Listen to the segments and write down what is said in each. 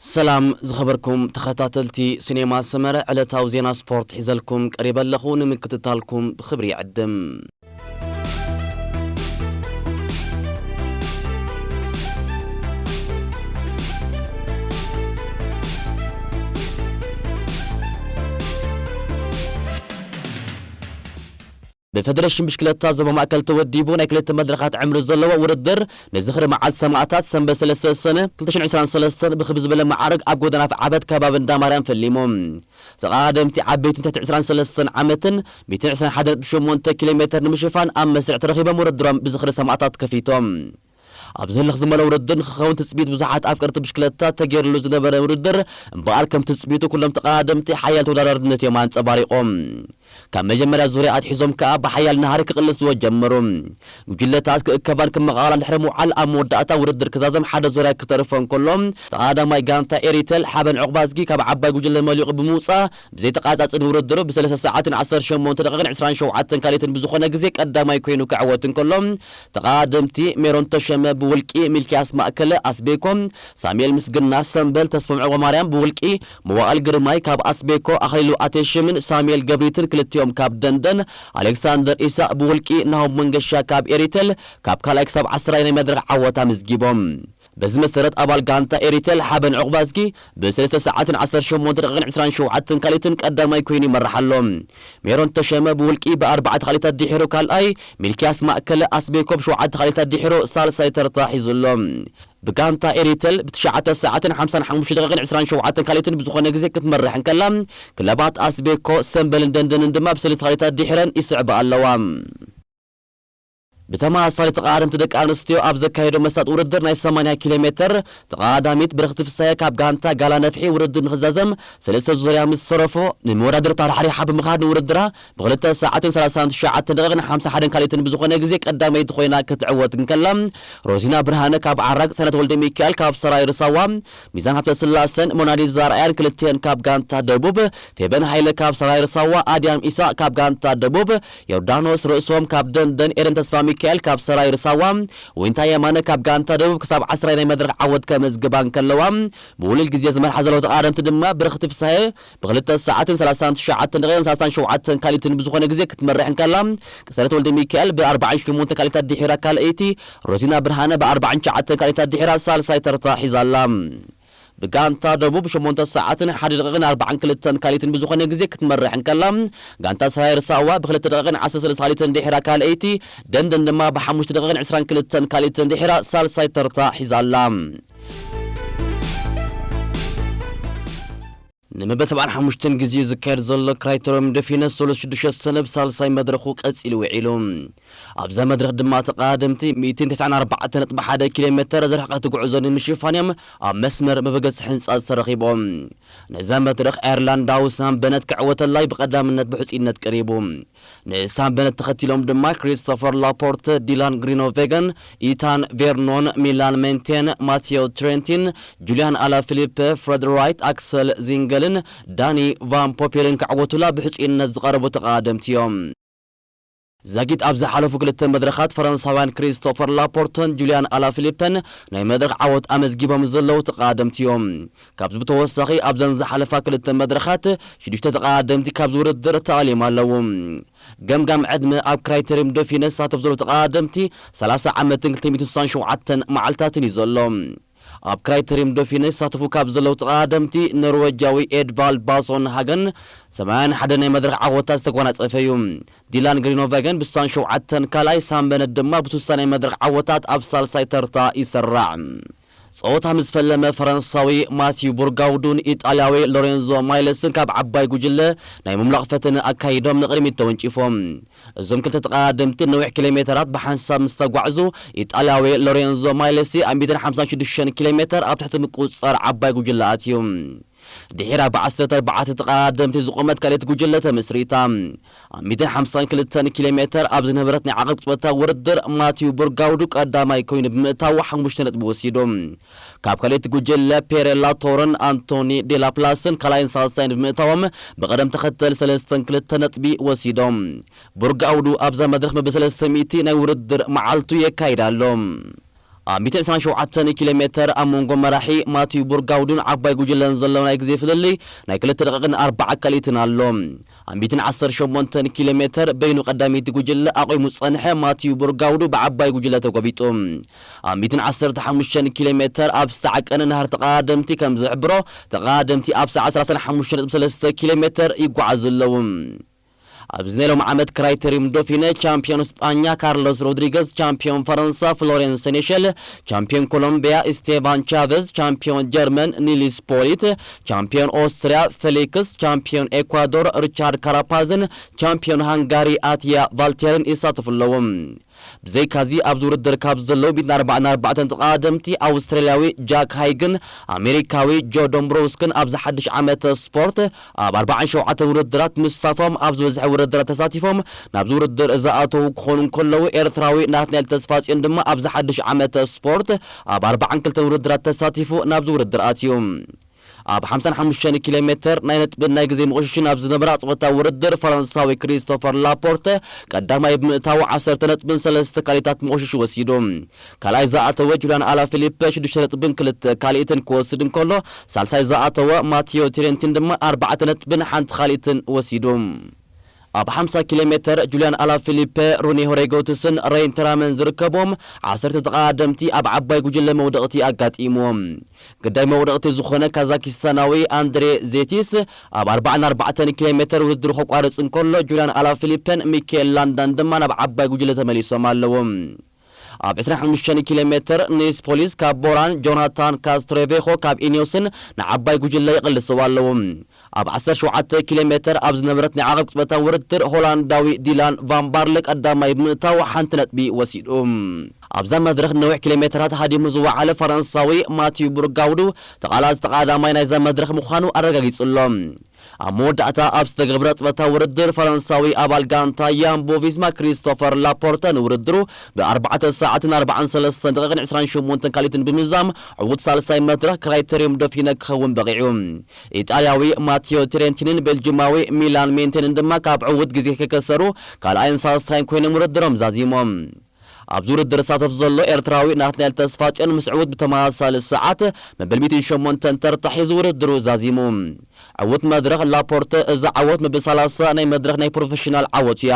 ሰላም ዝኸበርኩም ተኸታተልቲ ሲኔማ ሰመረ፣ ዕለታዊ ዜና ስፖርት ሒዘልኩም ቀሪበ ኣለኹ። ንምክትታልኩም ብኽብሪ ይዕድም። ብፌደሬሽን ብሽክለታ ዞባ ማእከል ተወዲቡ ናይ ክልተ መድረኻት ዕምሪ ዘለዎ ውድድር ንዝኽሪ መዓልቲ ሰማእታት ሰንበት ሰለስተ ሰነ ክልተ ሽሕን ዕስራን ሰለስተን ብኽብ ዝበለ መዓርግ ኣብ ጎደና ኣፍዓበት ከባቢ እንዳ ማርያም ፈሊሙ። ተቐዳደምቲ ዓበይትን ትሕቲ ዕስራን ሰለስተን ዓመትን ሚእትን ዕስራን ሓደን ነጥቢ ሸሞንተ ኪሎ ሜተር ንምሽፋን ኣብ መስርዕ ተረኺቦም ውድድሮም ብዝኽሪ ሰማእታት ከፊቶም። ኣብዚ ህልኽ ዝመልኦ ውድድር ንክኸውን ትጽቢት ብዙሓት ኣፍቀርቲ ብሽክለታ ተገይርሉ ዝነበረ ውድድር እምበኣር ከም ትጽቢቱ ኩሎም ተቐዳደምቲ ሓያል ተወዳዳርነት እዮም ኣንጸባሪቖም። ካብ መጀመርያ ዙርያ ኣትሒዞም ከኣ ብሓያል ናህሪ ክቕልስዎ ጀመሩ። ጉጅለታት ክእከባን ክመቓቐላን ድሕሪ ምውዓል ኣብ መወዳእታ ውድድር ክዛዘም ሓደ ዙርያ ክተርፎ እንከሎ ተቐዳዳማይ ጋንታ ኤሪተል ሓበን ዑቕባዝጊ ካብ ዓባይ ጉጅለ መሊቑ ብምውጻእ ብዘይተቓጻጽ ንውድድሩ ብሰለስተ ሰዓትን ዓሰርተ ሸሞንተ ደቂቕን ዕስራን ሸውዓተን ካልኢትን ብዝኾነ ግዜ ቀዳማይ ኮይኑ ክዕወት እንከሎ ተቐዳደምቲ ሜሮን ተሸመ ብውልቂ፣ ሚልኪያስ ማእከለ ኣስቤኮ፣ ሳሙኤል ምስግና ሰምበል፣ ተስፎም ዑቕባማርያም ብውልቂ፣ መዋእል ግርማይ ካብ ኣስቤኮ፣ ኣኽሊሉ ኣቴሽምን ሳሙኤል ገብሪትን ክልቲኦም ካብ ደንደን፣ ኣሌክሳንደር ኢሳቕ ብውልቂ፣ ናሆም መንገሻ ካብ ኤሪተል ካብ ካልኣይ ክሳብ ዓስራይ ናይ መድረኽ ዓወት ኣመዝጊቦም። በዚ መሰረት ኣባል ጋንታ ኤሪተል ሓበን ዑቕባዝጊ ብሰለስተ ሰዓትን ዓሰርተ ሸሞንተ ደቂቕን ዕስራን ሸውዓተን ካልኢትን ቀዳማይ ኮይኑ ይመርሕ ኣሎ። ሜሮን ተሸመ ብውልቂ ብኣርባዕተ ካልኢታት ድሒሩ ካልኣይ፣ ሚልኪያስ ማእከለ ኣስቤኮ ብሸውዓተ ካልኢታት ድሒሩ ሳልሳይ ተርታ ሒዙ ኣሎ። ብጋንታ ኤሪተል ብትሽዓተ ሰዓትን ሓምሳን ሓሙሽተ ደቂቕን ዕስራን ሸውዓተን ካልኢትን ብዝኾነ ግዜ ክትመርሕ እንከላ፣ ክለባት ኣስቤኮ፣ ሰምበልን ደንደንን ድማ ብሰለስተ ካልኢታት ድሒረን ይስዕባ ኣለዋ። ብተመሳሳሊ ተቐዳደምቲ ደቂ ኣንስትዮ ኣብ ዘካየዶ መሳጥ ውድድር ናይ ሰማንያ ኪሎ ሜተር ተቐዳዳሚት ብርኽቲ ፍሳየ ካብ ጋንታ ጋላ ነፍሒ ውድድር ንኽዛዘም ሰለስተ ዙርያ ምስ ተረፎ ንመወዳድርታ ራሕሪሓ ብምኻድ ንውድድራ ብክልተ ሰዓትን ሰላሳን ትሽዓተን ደቂቕን ሓምሳ ሓደን ካልኢትን ብዝኾነ ግዜ ቀዳመይቲ ኮይና ክትዕወት እንከላ፣ ሮዚና ብርሃነ ካብ ዓራግ፣ ሰነት ወልደ ሚካኤል ካብ ሰራይ ርሳዋ፣ ሚዛን ሃብተ ስላሰን ሞናሊዛ ርኣያን ክልቲአን ካብ ጋንታ ደቡብ፣ ፌበን ሃይለ ካብ ሰራይ ርሳዋ፣ ኣድያም ኢሳቕ ካብ ጋንታ ደቡብ፣ ዮርዳኖስ ርእሶም ካብ ደንደን፣ ኤደን ተስፋ ሚካኤል ካብ ሰራይ ርሳዋ፣ ዊንታ የማነ ካብ ጋንታ ደቡብ ክሳብ ዓስራይ ናይ መድረኽ ዓወት ከመዝግባ እንከለዋ፣ ብውሉድ ግዜ ዝመርሓ ዘለዋ ተቐዳደምቲ ድማ ብርኽቲ ፍሳሄ ብክልተ ሰዓትን ሰላሳን ትሽዓተን ደቂቕን ሰላሳን ሸውዓተን ካልኢትን ብዝኾነ ግዜ ክትመርሕ እንከላ፣ ቅሰነት ወልደ ሚካኤል ብኣርባዓን ሸሞንተን ካልኢታት ድሒራ ካልኣይቲ፣ ሮዚና ብርሃነ ብኣርባዓን ትሽዓተን ካልኢታት ድሒራ ሳልሳይ ተርታ ሒዛ ኣላ። ብጋንታ ደቡብ ሸሞንተ ሰዓትን ሓደ ደቂቕን ኣርባዓን ክልተን ካልኢትን ብዝኾነ ግዜ ክትመርሕ እንከላ፣ ጋንታ ሰራይ ርሳዋ ብክልተ ደቂቕን ዓሰርተ ሰለስተ ካልኢትን ድሒራ ካልኣይቲ፣ ደንደን ድማ ብሓሙሽተ ደቂቕን ዕስራን ክልተን ካልኢትን ድሒራ ሳልሳይ ተርታ ሒዛ ኣላ። ንመበል ሰብዓን ሓሙሽተን ግዜኡ ዝካየድ ዘሎ ክራይተርዮም ዶፊነ ሶሉስ ሽዱሽተ ሰነ ብሳልሳይ መድረኹ ቀጺሉ ውዒሉ። ኣብዛ መድረኽ ድማ ተቐዳደምቲ ሚእትን ተስዓን ኣርባዕተን ነጥቢ ሓደ ኪሎ ሜተር ዝርሕቐት ጉዕዞ ንምሽፋን እዮም ኣብ መስመር መበገሲ ህንጻ ዝተረኺቦም። ነዛ መድረኽ ኣየርላንዳዊ ሳም በነት ክዕወተላይ ብቐዳምነት ብሕጹይነት ቀሪቡ። ንሳም በነት ተኸቲሎም ድማ ክሪስቶፈር ላፖርት፣ ዲላን ግሪኖቬገን፣ ኢታን ቬርኖን፣ ሚላን ሜንቴን፣ ማቴዮ ትሬንቲን፣ ጁልያን ኣላፊሊፐ፣ ፍረድ ራይት፣ ኣክሰል ዚንገልን ዳኒ ቫን ፖፔልን ክዕወቱላ ብሕጹይነት ዝቐረቡ ተቐዳደምቲ እዮም። ዛጊት ኣብ ዝሓለፉ ክልተ መድረኻት ፈረንሳውያን ክሪስቶፈር ላፖርተን ጁልያን ኣላፊሊፐን ናይ መድረኽ ዓወት ኣመዝጊቦም ዘለዉ ተቐዳደምቲ እዮም። ካብዚ ብተወሳኺ ኣብዘን ዝሓለፋ ክልተ መድረኻት ሽዱሽተ ተቐዳደምቲ ካብዚ ውድድር ተኣልዮም ኣለዉ። ገምጋም ዕድመ ኣብ ክራይተሪየም ዶፊነ ዝሳተፉ ዘለዉ ተቐዳደምቲ ሰላሳ ዓመትን ክልተ ሚእትን ስሳን ሸውዓተን መዓልታትን እዩ ዘሎ። ኣብ ክራይተሪየም ዶፊነ ዝሳተፉ ካብ ዘለዉ ተቐዳደምቲ ኖርወጃዊ ኤድቫልድ ባሶን ሃገን ሰማንያን ሓደን ናይ መድረኽ ዓወታት ዝተጎናጸፈ እዩ። ዲላን ግሪኖቨገን ብስሳን ሸውዓተን ካልኣይ፣ ሳም በነት ድማ ብስሳ ናይ መድረኽ ዓወታት ኣብ ሳልሳይ ተርታ ይሰራዕ። ጸወታ ምስ ፈለመ ፈረንሳዊ ማቲዩ ቡርጋውዱን ኢጣልያዊ ሎሬንዞ ማይለስን ካብ ዓባይ ጉጅለ ናይ ምምላቕ ፈተነ ኣካይዶም ንቕድሚት ተወንጪፎም። እዞም ክልተ ተቐዳደምቲ ነዊሕ ኪሎ ሜተራት ብሓንሳብ ምስ ተጓዕዙ፣ ኢጣልያዊ ሎሬንዞ ማይለሲ ኣብ ሚእትን ሓምሳን ሽዱሽተን ኪሎ ሜተር ኣብ ትሕቲ ምቁጽጻር ዓባይ ጉጅለ ኣትዩ። ድሒራ ብዓሰርተ ኣርባዕተ ተቐዳደምቲ ዝቖመት ካልኣይቲ ጉጅለ ተመስሪታ። ኣብ ሚእትን ሓምሳን ክልተን ኪሎ ሜተር ኣብ ዝነበረት ናይ ዓቐብ ቅጽበታዊ ውድድር ማቲዩ ቡርጋውዱ ቀዳማይ ኮይኑ ብምእታዉ ሓሙሽተ ነጥቢ ወሲዱ። ካብ ካልኣይቲ ጉጅለ ፔሬ ላቶርን ኣንቶኒ ዴላፕላስን ካልኣይን ሳልሳይን ብምእታዎም ብቐደም ተኸተል ሰለስተን ክልተ ነጥቢ ወሲዶም። ቡርጋውዱ ኣብዛ መድረኽ መበል ሰለስተ ሚእቲ ናይ ውድድር መዓልቱ የካይድ ኣሎ። ኣብ ሚእትን ዕስራን ሸውዓተን ኪሎ ሜተር ኣብ መንጎ መራሒ ማቲዩ ቡርጋውዱን ዓባይ ጉጅለን ዘሎ ናይ ግዜ ፍልልይ ናይ ክልተ ደቂቕን ኣርባዓ ካልኢትን ኣሎ። ኣብ ሚእትን ዓሰርተ ሸሞንተን ኪሎ ሜተር በይኑ ቀዳመይቲ ጉጅለ ኣቑሙ ዝጸንሐ ማቲዩ ቡርጋውዱ ብዓባይ ጉጅለ ተጎቢጡ። ኣብ ሚእትን ዓሰርተ ሓሙሽተን ኪሎ ሜተር ኣብ ዝተዓቀነ ናህሪ ተቐዳደምቲ ከም ዝሕብሮ፣ ተቐዳደምቲ ኣብ ሰዓት ሰላሳን ሓሙሽተ ነጥቢ ሰለስተ ኪሎ ሜተር ይጓዓዙ ኣለዉ። ኣብዚ ናይ ሎም ዓመት ክራይተሪዩም ዶፊነ ቻምፒዮን ስጳኛ ካርሎስ ሮድሪገዝ፣ ቻምፒዮን ፈረንሳ ፍሎሬንስ ሴኔሸል፣ ቻምፒዮን ኮሎምቢያ ስቴቫን ቻቨዝ፣ ቻምፒዮን ጀርመን ኒልስ ፖሊት፣ ቻምፒዮን ኦስትሪያ ፌሊክስ፣ ቻምፒዮን ኤኳዶር ሪቻርድ ካራፓዝን ቻምፒዮን ሃንጋሪ ኣትያ ቫልቴርን ይሳተፉ ኣለዉ። ብዘይካዚ ኣብዚ ውድድር ካብ ዘለዉ ሚእትን ኣርባዓን ኣርባዕተን ተቐዳደምቲ ኣውስትራልያዊ ጃክ ሃይግን ኣሜሪካዊ ጆ ዶምብሮውስክን ኣብዚ ሓድሽ ዓመተ ስፖርት ኣብ ኣርባዓን ሸውዓተን ውድድራት ምስታፎም ኣብ ዝበዝሐ ውድድራት ተሳቲፎም ናብዚ ውድድር ዝኣተዉ ክኾኑ እንከለዉ፣ ኤርትራዊ ናትናኤል ተስፋጽዮን ድማ ኣብዚ ሓድሽ ዓመተ ስፖርት ኣብ ኣርባዓን ክልተን ውድድራት ተሳቲፉ ናብዚ ውድድር ኣትዩ። ኣብ ሓምሳን ሓሙሽተን ኪሎ ሜተር ናይ ነጥብን ናይ ግዜ መቑሽሽን ኣብ ዝነበራ ጾታ ውድድር፣ ፈረንሳዊ ክሪስቶፈር ላፖርተ ቀዳማይ ብምእታው ዓሰርተ ነጥብን ሰለስተ ካልኢታት መቑሽሽ ወሲዱ። ካልኣይ ዝኣተወ ጁልያን ኣላፊሊፐ ሽዱሽተ ነጥብን ክልተ ካልኢትን ክወስድ እንከሎ፣ ሳልሳይ ዝኣተወ ማቲዮ ቴሬንቲን ድማ ኣርባዕተ ነጥብን ሓንቲ ካልኢትን ወሲዱ። ኣብ ሓምሳ ኪሎ ሜተር ጁልያን ኣላፊሊፐ፣ ሩኒ ሆሬጎትስን ረይን ተራመን ዝርከቦም ዓሰርተ ተቐዳደምቲ ኣብ ዓባይ ጉጅለ መውደቕቲ ኣጋጢምዎም። ግዳይ መውደቕቲ ዝኾነ ካዛኪስታናዊ ኣንድሬ ዜቲስ ኣብ ኣርባዓን ኣርባዕተን ኪሎ ሜተር ውድድሩ ከቋርጽ እንከሎ፣ ጁልያን ኣላፊሊፐን ሚካኤል ላንዳን ድማ ናብ ዓባይ ጉጅለ ተመሊሶም ኣለዉ። ኣብ ዕስራን ሓሙሽተን ኪሎ ሜተር ኒስ ፖሊስ ካብ ቦራን ጆናታን ካስትሬቬኾ ካብ ኢኒዮስን ንዓባይ ጉጅለ ይቕልስዋ ኣለዉ። ኣብ ዓሰርተ ሸውዓተ ኪሎ ሜተር ኣብ ዝነበረት ናይ ዓቐብ ቅጽበታዊ ውድድር፣ ሆላንዳዊ ዲላን ቫን ባርለ ቀዳማይ ብምእታው ሓንቲ ነጥቢ ወሲዱ። ኣብዛ መድረኽ ነዊሕ ኪሎ ሜተራት ሃዲሙ ዝወዓለ ፈረንሳዊ ማቲዩ ቡርጋውዱ ተቓላሲ ተቐዳማይ ናይዛ መድረኽ ምዃኑ ኣረጋጊጹ ኣሎ። ኣብ መወዳእታ ኣብ ዝተገብረ ቅጽበታዊ ውድድር፣ ፈረንሳዊ ኣባል ጋንታ ያምቦ ቪስማ ክሪስቶፈር ላፖርተ ንውድድሩ ብኣርባዕተ ሰዓትን ኣርባዓን ሰለስተን ደቂቕን ዕስራን ሸሞንተን ካልኢትን ብምዛም ዕዉት ሳልሳይ መድረኽ ክራይተሪዩም ዶፊነ ክኸውን በቒዑ። ኢጣልያዊ ማቲዮ ትሬንቲንን ቤልጅማዊ ሚላን ሜንቴንን ድማ ካብ ዕዉት ግዜ ከይከሰሩ ካልኣይን ሳልሳይን ኮይኖም ውድድሮም ዛዚሞም። ኣብዚ ውድድር ዝሳተፍ ዘሎ ኤርትራዊ ናትናኤል ተስፋጽዮን ምስ ዕዉት ብተመሳሳሊ ሰዓት መበል ሚእትን ሸሞንተን ተርታ ሒዙ ውድድሩ ዛዚሙ። ዕዉት መድረኽ ላፖርተ፣ እዛ ዓወት መበል ሰላሳ ናይ መድረኽ ናይ ፕሮፌሽናል ዓወት እያ።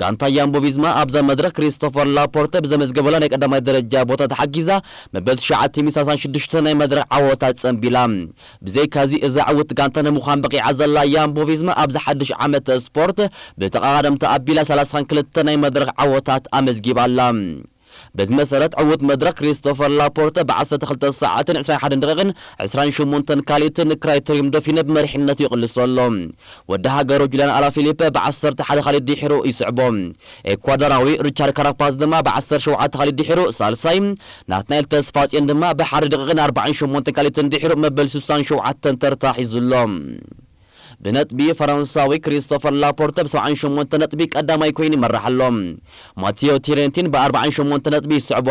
ጋንታ ያምቦ ቪዝማ ኣብዛ መድረኽ ክሪስቶፈር ላፖርተ ብዘመዝገበላ ናይ ቀዳማይ ደረጃ ቦታ ተሓጊዛ፣ መበል ትሽዓተ ሚእቲ ሰላሳን ሽዱሽተ ናይ መድረኽ ዓወታት ጸንቢላ። ብዘይካዚ፣ እዛ ዕውት ጋንታ ንምዃን በቒዓ ዘላ ያምቦ ቪዝማ ኣብዚ ሓድሽ ዓመት ስፖርት ብተቐዳደምቲ ኣቢላ ሰላሳን ክልተ ናይ መድረኽ ዓወታት ኣመዝጊባ ኣላ። በዚ መሰረት፣ ዕዉት መድረኽ ክሪስቶፈር ላፖርተ ብ ዓሰርተ ክልተ ሰዓትን ዕስራን ሓደን ደቂቕን ዕስራን ሸሞንተን ካልኢትን ንክራይተሪዩም ዶፊነ ብመሪሕነት ይቕልሶ ኣሎ። ወዲ ሃገሩ ጁልያን ኣላፊሊፐ ብ ዓሰርተ ሓደ ካልኢት ድሒሩ ይስዕቦ። ኤኳዶራዊ ሪቻርድ ካራፓዝ ድማ ብ ዓሰርተ ሸውዓተ ካልኢት ድሒሩ ሳልሳይ፣ ናትናኤል ተስፋጽዮን ድማ ብ ሓደ ደቂቕን ኣርባዓን ሸሞንተን ካልኢትን ድሒሩ መበል ስሳን ሸውዓተን ተርታ ሒዙ ኣሎ። ብነጥቢ ፈረንሳዊ ክሪስቶፈር ላፖርተ ብ ሰብዓን ሸሞንተ ነጥቢ ቀዳማይ ኮይኑ ይመርሕ ኣሎ። ማቲዮ ቲሬንቲን ብ ኣርባዓን ሸሞንተ ነጥቢ ይስዕቦ።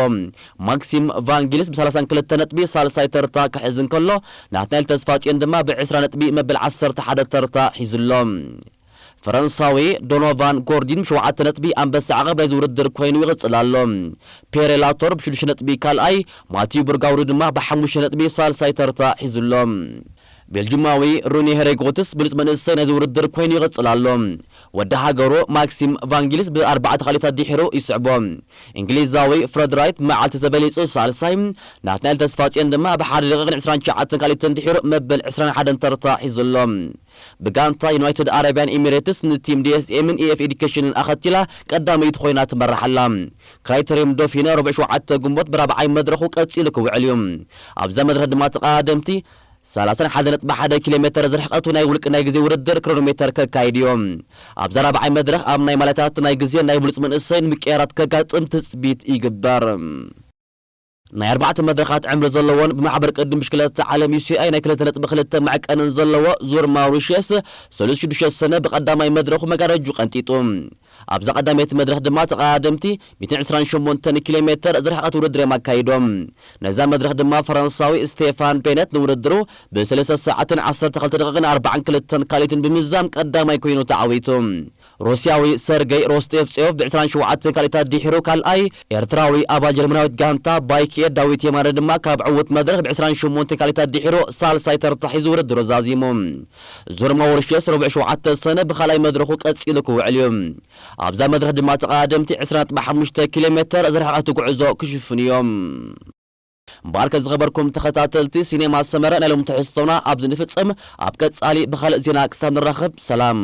ማክሲም ቫንጊልስ ብ ሰላሳን ክልተ ነጥቢ ሳልሳይ ተርታ ክሕዝ እንከሎ፣ ናትናኤል ተስፋጽዮን ድማ ብ ዕስራ ነጥቢ መበል ዓሰርተ ሓደ ተርታ ሒዙ ኣሎ። ፈረንሳዊ ዶኖቫን ጎርዲን ብ ሸውዓተ ነጥቢ ኣንበሳ ዓቐብ ናይዚ ውድድር ኮይኑ ይቕጽል ኣሎ። ፔሬ ላቶር ብ ሽዱሽተ ነጥቢ ካልኣይ፣ ማቲዩ ብርጋውሪ ድማ ብ ሓሙሽተ ነጥቢ ሳልሳይ ተርታ ሒዙ ኣሎ። ቤልጅማዊ ሩኒ ሄሬጎትስ ብሉጽ መንእሰይ ናይዚ ውድድር ኮይኑ ይቕጽል ኣሎ። ወዲ ሃገሩ ማክሲም ቫንጊልስ ብኣርባዕተ ካልኢታት ድሒሩ ይስዕቦ። እንግሊዛዊ ፍረድ ራይት ብመዓልቲ ተበሊጹ ሳልሳይ፣ ናትናኤል ተስፋጽዮን ድማ ብሓደ ደቂቕን ዕስራን ትሽዓተን ካልኢትን ድሒሩ መበል ዕስራን ሓደን ተርታ ሒዙ ኣሎ። ብጋንታ ዩናይትድ ኣረብያን ኤሚሬትስ ንቲም ዲ ኤስ ኤምን ኢ ኤፍ ኤዱኬሽንን ኣኸቲላ ቀዳመይቲ ኮይና ትመርሕ ኣላ። ክራይተሪየም ዶፊነ ረቡዕ ሸውዓተ ግንቦት ብራብዓይ መድረኹ ቀጺሉ ክውዕል እዩ። ኣብዛ መድረኽ ድማ ተቐዳደምቲ ሰላሳን ሓደ ነጥቢ ሓደ ኪሎ ሜተር ዝርሕቀቱ ናይ ውልቂ ናይ ግዜ ውድድር ክሮኖሜተር ከካይድ እዩ። ኣብዛ ራብዓይ መድረኽ ኣብ ናይ ማልያታት ናይ ግዜ ናይ ብሉጽ መንእሰይን ምቅያራት ከጋጥም ትጽቢት ይግበር። ናይ ኣርባዕተ መድረኻት ዕምሪ ዘለዎን ብማሕበር ቅድም ብሽክለታ ዓለም ዩ ሲ ኣይ ናይ ክልተ ነጥቢ ክልተ መዕቀንን ዘለዎ ዙር ማውሪሽየስ ሰሉስ ሽዱሽተ ሰነ ብቐዳማይ መድረኹ መጋረጁ ቀንጢጡ። ኣብዛ ቀዳመይቲ መድረኽ ድማ ተቐዳደምቲ ሚእትን ዕስራን ሸሞንተን ኪሎ ሜተር ዝርሕቐት ውድድር እዮም ኣካይዶም። ነዛ መድረኽ ድማ ፈረንሳዊ ስቴፋን ቤነት ንውድድሩ ብሰለስተ ሰዓትን ዓሰርተ ክልተ ደቂቕን ኣርባዓን ክልተን ካልኢትን ብምዛም ቀዳማይ ኮይኑ ተዓዊቱ። ሩስያዊ ሰርገይ ሮስቴቭ ጼዮቭ ብ ዕስራን ሸውዓተን ካልኢታት ድሒሩ ካልኣይ፣ ኤርትራዊ ኣባል ጀርመናዊት ጋንታ ባይክኤር ዳዊት የማነ ድማ ካብ ዕዉት መድረኽ ብ ዕስራን ሸሞንተን ካልኢታት ድሒሩ ሳልሳይ ተርታ ሒዙ ውድድሩ ዛዚሙ። ዙር ማውሪሽየስ ረቡዕ ሸውዓተ ሰነ ብኻልኣይ መድረኹ ቀጺሉ ክውዕል እዩ። ኣብዛ መድረኽ ድማ ተቐዳደምቲ ዕስራ ነጥቢ ሓሙሽተ ኪሎ ሜተር ዝርሕቐት ጉዕዞ ክሽፍኑ እዮም። እምበኣርከ ዝኸበርኩም ተኸታተልቲ ሲኔማ ሰመረ፣ ናይ ሎም ትሕዝቶና ኣብዚ ንፍጽም። ኣብ ቀጻሊ ብኻልእ ዜና ክሳብ ንራኸብ ሰላም።